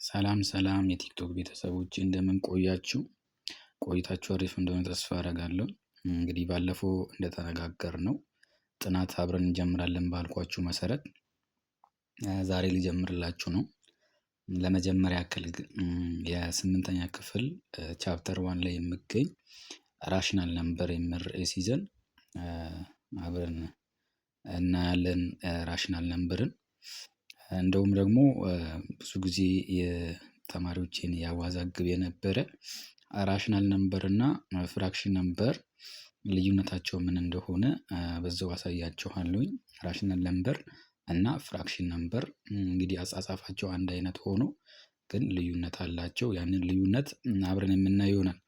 ሰላም ሰላም የቲክቶክ ቤተሰቦች፣ እንደምን ቆያችሁ? ቆይታችሁ አሪፍ እንደሆነ ተስፋ አደርጋለሁ። እንግዲህ ባለፈው እንደተነጋገርነው ጥናት አብረን እንጀምራለን ባልኳችሁ መሰረት ዛሬ ሊጀምርላችሁ ነው። ለመጀመሪያ ያክል የስምንተኛ ክፍል chapter 1 ላይ የሚገኝ rational number የሚል ርዕስ ይዘን አብረን እናያለን rational number ን። እንደውም ደግሞ ብዙ ጊዜ የተማሪዎቼን ያዋዛግብ የነበረ rational number እና fraction number ልዩነታቸው ምን እንደሆነ በዛው አሳያችኋለሁኝ። Rational number እና fraction number እንግዲህ አጻጻፋቸው አንድ አይነት ሆኖ ግን ልዩነት አላቸው። ያንን ልዩነት አብረን የምናየው ይሆናል።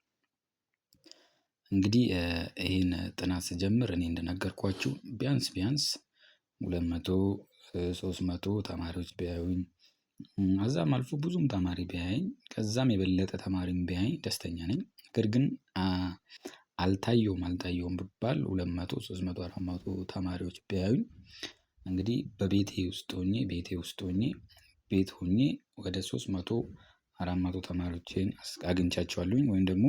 እንግዲህ ይሄን ጥናት ስጀምር እኔ እንደነገርኳችሁ ቢያንስ ቢያንስ 200፣ 300 ተማሪዎች ቢያዩኝ፣ ከዛም አልፎ ብዙም ተማሪ ቢያየኝ፣ ከዛም የበለጠ ተማሪም ቢያየኝ ደስተኛ ነኝ። ነገር ግን አልታየውም አልታየውም ብባል 200፣ 300፣ 400 ተማሪዎች ቢያዩኝ እንግዲህ በቤቴ ውስጥ ሆኜ ቤቴ ውስጥ ሆኜ ቤት ሆኜ ወደ 300፣ 400 ተማሪዎቼን አግኝቻቸዋለሁኝ፣ ወይም ደግሞ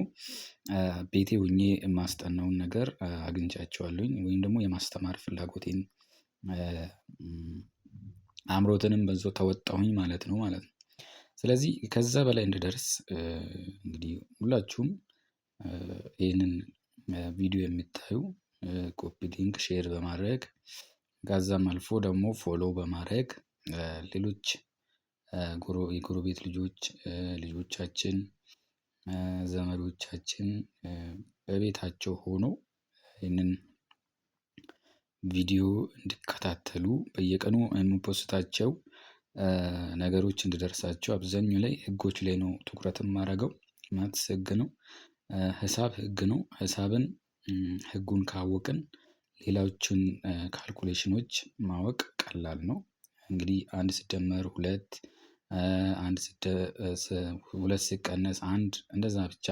ቤቴ ሆኜ የማስጠናውን ነገር አግኝቻቸዋለሁኝ፣ ወይም ደግሞ የማስተማር ፍላጎቴን አምሮትንም በዛው ተወጣሁኝ ማለት ነው ማለት ነው። ስለዚህ ከዛ በላይ እንድደርስ እንግዲህ ሁላችሁም ይህንን ቪዲዮ የምታዩ copy link፣ share በማድረግ፣ ከዛም አልፎ ደግሞ follow በማድረግ ሌሎች የጎረቤት ልጆች፣ ልጆቻችን፣ ዘመዶቻችን በቤታቸው ሆኖ ይህንን ቪዲዮ እንዲከታተሉ፣ በየቀኑ የምፖስታቸው ነገሮች እንዲደርሳቸው። አብዛኛው ላይ ህጎች ላይ ነው ትኩረት የማደርገው። Maths ህግ ነው። ሂሳብ ህግ ነው። ሂሳብን ህጉን ካወቅን ሌሎቹን calculation ኖች ማወቅ ቀላል ነው። እንግዲህ አንድ ሲደመር ሁለት፣ አንድ ሁለት ሲቀነስ አንድ፣ እንደዛ ብቻ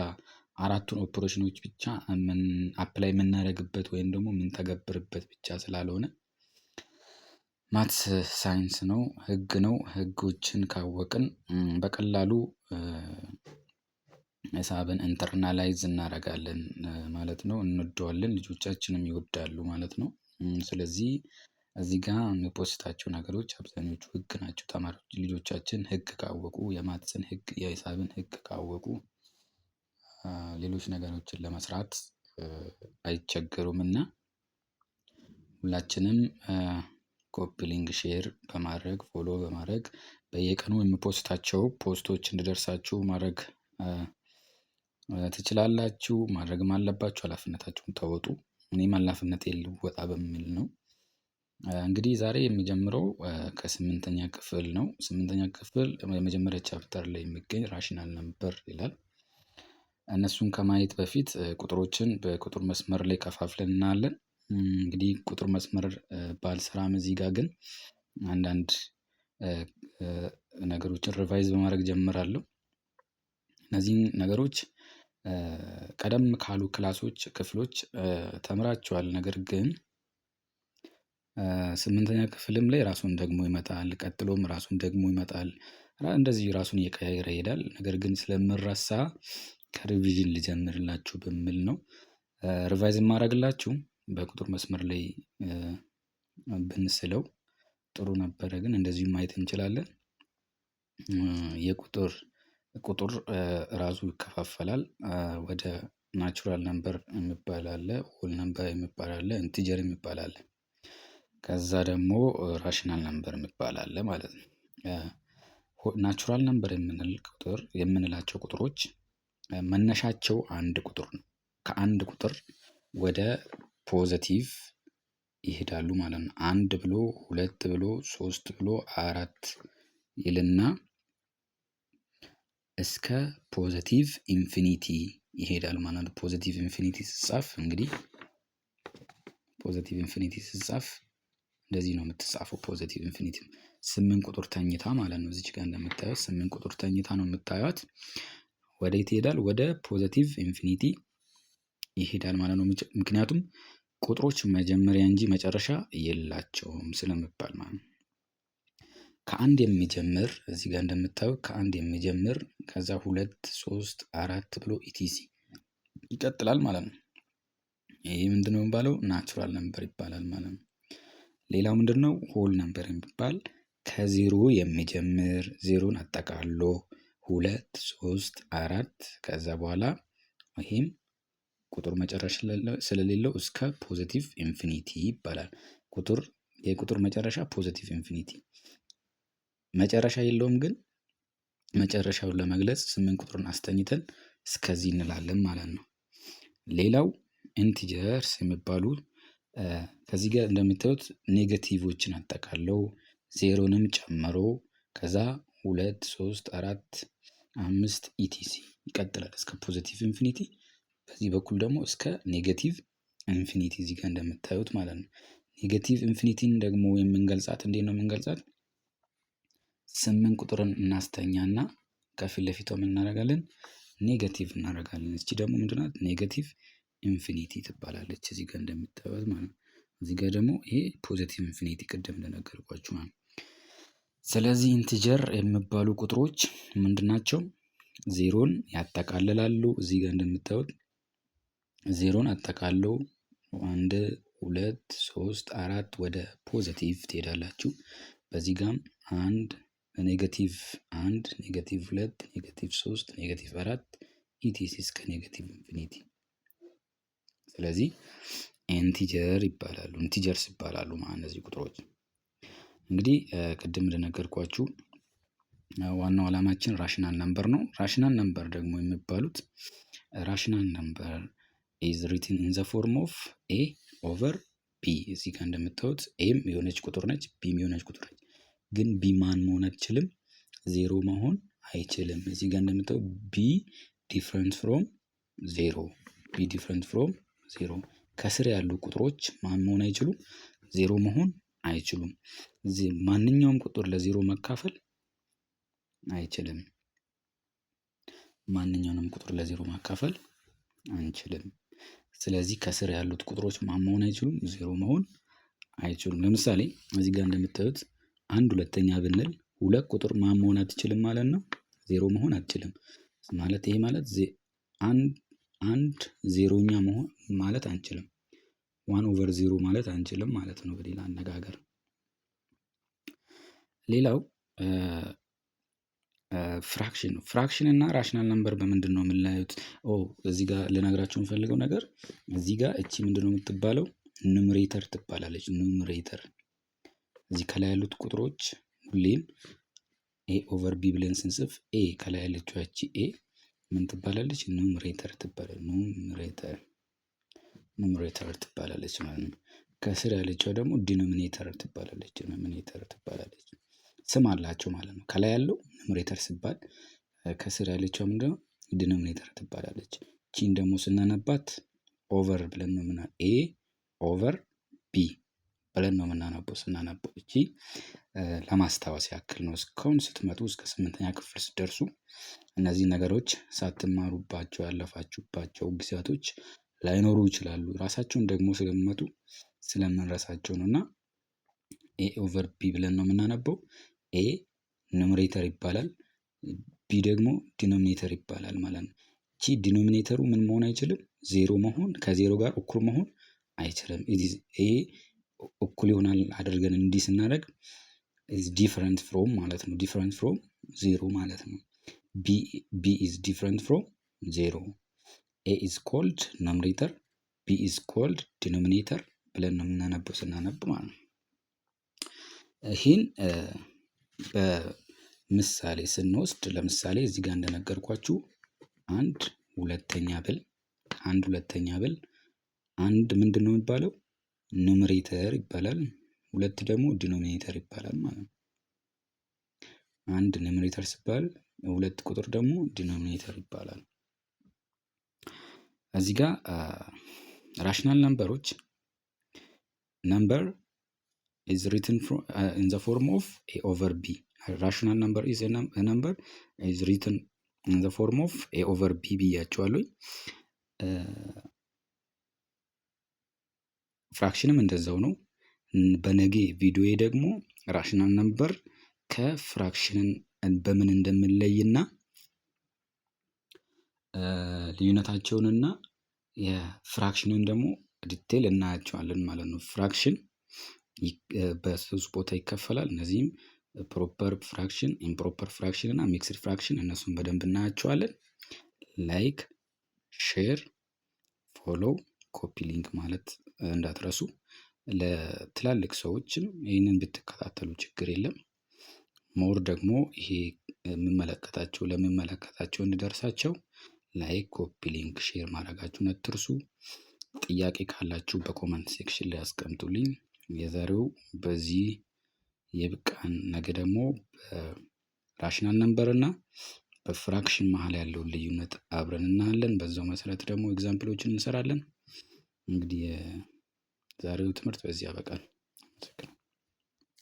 አራቱን ኦፕሬሽኖች ብቻ apply የምናደርግበት ወይም ደግሞ የምንተገብርበት ብቻ ስላልሆነ maths ሳይንስ ነው፣ ህግ ነው። ህጎችን ካወቅን በቀላሉ ሂሳብን internalize እናደርጋለን ማለት ነው። እንወደዋለን፣ ልጆቻችንም ይወዳሉ ማለት ነው። ስለዚህ እዚህ ጋር የምፖስታቸው ነገሮች አብዛኞቹ ህግ ናቸው። ተማሪዎች ልጆቻችን ህግ ካወቁ፣ የ maths ን ህግ፣ የሂሳብን ህግ ካወቁ ሌሎች ነገሮችን ለመስራት አይቸገሩም። እና ሁላችንም copy link፣ share በማድረግ፣ follow በማድረግ በየቀኑ የምፖስታቸው post ኦች እንዲደርሳችሁ ማድረግ ትችላላችሁ። ማድረግም አለባችሁ። ሀላፊነታችሁን ተወጡ። እኔም ሀላፊነቴን ልወጣ በሚል ነው። እንግዲህ ዛሬ የሚጀምረው ከስምንተኛ ክፍል ነው። ስምንተኛ ክፍል የመጀመሪያ chapter ላይ የሚገኝ rational number ይላል። እነሱን ከማየት በፊት ቁጥሮችን በቁጥር መስመር ላይ ከፋፍለን እናያለን። እንግዲህ ቁጥር መስመር ባልሰራም እዚህ ጋር ግን አንዳንድ ነገሮችን revise በማድረግ ጀምራለሁ። እነዚህን ነገሮች ቀደም ካሉ class ኦች፣ ክፍሎች ተምራችኋል። ነገር ግን ስምንተኛ ክፍልም ላይ ራሱን ደግሞ ይመጣል፣ ቀጥሎም ራሱን ደግሞ ይመጣል። እንደዚህ ራሱን እየቀያየረ ይሄዳል። ነገር ግን ስለምረሳ ከ revision ልጀምርላችሁ በሚል ነው። Revise የማደርግላችሁ በቁጥር መስመር ላይ ብንስለው ጥሩ ነበረ፣ ግን እንደዚሁ ማየት እንችላለን። የቁጥር ቁጥር ራሱ ይከፋፈላል፣ ወደ natural number የሚባል አለ፣ whole number የሚባል አለ፣ integer የሚባል አለ። ከዛ ደግሞ rational number የሚባል አለ ማለት ነው። Natural number የምንል ቁጥር የምንላቸው ቁጥሮች መነሻቸው አንድ ቁጥር ነው። ከአንድ ቁጥር ወደ positive ይሄዳሉ ማለት ነው። አንድ ብሎ፣ ሁለት ብሎ፣ ሶስት ብሎ፣ አራት ይልና እስከ positive infinity ይሄዳል ማለት ነው። Positive infinity ሲጻፍ እንግዲህ positive infinity ሲጻፍ እንደዚህ ነው የምትጻፈው። Positive infinity ስምንት ቁጥር ተኝታ ማለት ነው። እዚች ጋር እንደምታዩት ስምንት ቁጥር ተኝታ ነው የምታዩት። ወዴት ይሄዳል? ወደ positive infinity ይሄዳል ማለት ነው። ምክንያቱም ቁጥሮች መጀመሪያ እንጂ መጨረሻ የላቸውም ስለሚባል ማለት ነው። ከአንድ የሚጀምር፣ እዚህ ጋር እንደምታዩት ከአንድ የሚጀምር፣ ከዛ ሁለት፣ ሶስት፣ አራት ብሎ etc ይቀጥላል ማለት ነው። ይሄ ምንድነው የሚባለው? Natural number ይባላል ማለት ነው። ሌላው ምንድነው? Whole number የሚባል ከዜሮ የሚጀምር፣ ዜሮን አጠቃሎ ሁለት፣ ሶስት፣ አራት፣ ከዛ በኋላ ይሄም ቁጥር መጨረሻ ስለሌለው እስከ positive infinity ይባላል። ቁጥር የቁጥር መጨረሻ positive infinity መጨረሻ የለውም፣ ግን መጨረሻውን ለመግለጽ 8 ቁጥርን አስተኝተን እስከዚህ እንላለን ማለት ነው። ሌላው integers የሚባሉ ከዚህ ጋር እንደምታዩት negative ኦችን አጠቃለው ዜሮንም ጨምሮ ከዛ ሁለት፣ ሶስት፣ አራት፣ አምስት etc ይቀጥላል እስከ positive infinity። በዚህ በኩል ደግሞ እስከ negative infinity እዚህ ጋር እንደምታዩት ማለት ነው። Negative infinity ን ደግሞ የምንገልጻት እንዴት ነው የምንገልጻት? 8 ቁጥርን እናስተኛና ከፊት ለፊቷ ምን እናደርጋለን? Negative እናደርጋለን። እቺ ደግሞ ምንድን ናት? Negative infinity ትባላለች እዚህ ጋር እንደምታዩት ማለት ነው። እዚህ ጋር ደግሞ ይሄ positive infinity ቅድም እንደነገርኳችሁ ማለት ነው። ስለዚህ integer የሚባሉ ቁጥሮች ምንድን ናቸው? ዜሮን ያጠቃልላሉ። እዚህ ጋር እንደምታዩት ዜሮን አጠቃለው አንድ፣ ሁለት፣ ሶስት፣ አራት ወደ positive ትሄዳላችሁ። በዚህ ጋም አንድ፣ negative አንድ፣ negative ሁለት፣ negative ሶስት፣ negative አራት etc እስከ negative infinity። ስለዚህ integer ይባላሉ፣ integers ይባላሉ ማለት እነዚህ ቁጥሮች። እንግዲህ ቅድም እንደነገርኳችሁ ዋናው ዓላማችን rational number ነው። Rational number ደግሞ የሚባሉት rational number is written in the form of a over b። እዚህ ጋር እንደምታዩት a ም የሆነች ቁጥር ነች፣ b ም የሆነች ቁጥር ነች። ግን b ማን መሆን አትችልም? ዜሮ መሆን አይችልም። እዚህ ጋር እንደምታዩት b different from zero፣ b different from zero። ከስር ያሉ ቁጥሮች ማን መሆን አይችሉም? ዜሮ መሆን አይችሉም። ማንኛውም ቁጥር ለዜሮ መካፈል አይችልም። ማንኛውንም ቁጥር ለዜሮ ማካፈል አንችልም። ስለዚህ ከስር ያሉት ቁጥሮች ማን መሆን አይችሉም? ዜሮ መሆን አይችሉም። ለምሳሌ እዚህ ጋር እንደምታዩት አንድ ሁለተኛ ብንል ሁለት ቁጥር ማን መሆን አትችልም ማለት ነው? ዜሮ መሆን አትችልም። ማለት ይሄ ማለት አንድ አንድ ዜሮኛ መሆን ማለት አንችልም። One over zero ማለት አንችልም ማለት ነው በሌላ አነጋገር። ሌላው fraction ነው። Fraction እና rational number በምንድነው የምንለያዩት? ኦ፣ እዚህ ጋር ልነግራችሁ የምፈልገው ነገር እዚህ ጋር እቺ ምንድነው የምትባለው? Numerator ትባላለች። Numerator እዚህ ከላይ ያሉት ቁጥሮች ሁሌም a over b ብለን ስንጽፍ a ከላይ ያለችው ያቺ a ምን ትባላለች? Numerator ትባላለች። Numerator ትባላለች ማለት ነው። ከስር ያለችው ደግሞ denominator ትባላለች። Denominator ትባላለች። ስም አላቸው ማለት ነው። ከላይ ያለው numerator ሲባል ከስር ያለችው ምንድነው? Denominator ትባላለች። ቺን ደግሞ ስናነባት over ብለን ነው a over b ብለን ነው የምናነበው ስናነበው። እቺ ለማስታወስ ያክል ነው። እስካሁን ስትመጡ እስከ 8ኛ ክፍል ስትደርሱ እነዚህ ነገሮች ሳትማሩባቸው ያለፋችሁባቸው ጊዜያቶች ላይኖሩ ይችላሉ። ራሳቸውን ደግሞ ስለሚመጡ ስለምንረሳቸው ነው። እና a over b ብለን ነው የምናነበው። A numerator ይባላል። B ደግሞ denominator ይባላል ማለት ነው። ቺ denominator ኡ ምን መሆን አይችልም? ዜሮ መሆን፣ ከዜሮ ጋር እኩል መሆን አይችልም። ይሄ እኩል ይሆናል አድርገን እንዲህ ስናደርግ is different from ማለት ነው። Different from zero ማለት ነው። B is different from zero። A is called numerator፣ b is called denominator ብለን ነው የምናነበው ስናነብ ማለት ነው። ይህን በምሳሌ ስንወስድ ለምሳሌ እዚህ ጋር እንደነገርኳችሁ አንድ ሁለተኛ ብል፣ አንድ ሁለተኛ ብል አንድ ምንድነው የሚባለው? Numerator ይባላል። ሁለት ደግሞ denominator ይባላል ማለት ነው። አንድ numerator ሲባል ሁለት ቁጥር ደግሞ denominator ይባላል። እዚህ ጋር rational number ኦች number is written in the form of a over b። Rational number is number is written in the form of a over b ብያቸዋለሁኝ። Fraction ም እንደዛው ነው። በነገ ቪዲዮዬ ደግሞ rational number ከ fraction ን በምን እንደምንለይና ልዩነታቸውንና የ fraction ን ደግሞ detail እናያቸዋለን ማለት ነው። Fraction በሶስት ቦታ ይከፈላል። እነዚህም proper fraction፣ improper fraction እና mixed fraction፣ እነሱን በደንብ እናያቸዋለን። Like፣ share፣ follow፣ copy link ማለት እንዳትረሱ። ለትላልቅ ሰዎችም ይህንን ብትከታተሉ ችግር የለም። More ደግሞ ይሄ የሚመለከታቸው ለሚመለከታቸው እንዲደርሳቸው like፣ copy link፣ share ማድረጋችሁን አትርሱ። ጥያቄ ካላችሁ በ comment section ላይ አስቀምጡልኝ። የዛሬው በዚህ ይብቃን። ነገ ደግሞ በ rational number እና በ fraction መሀል ያለውን ልዩነት አብረን እናያለን። በዛው መሰረት ደግሞ example ኦችን እንሰራለን። እንግዲህ የዛሬው ትምህርት በዚህ ያበቃል። አመሰግናለሁ።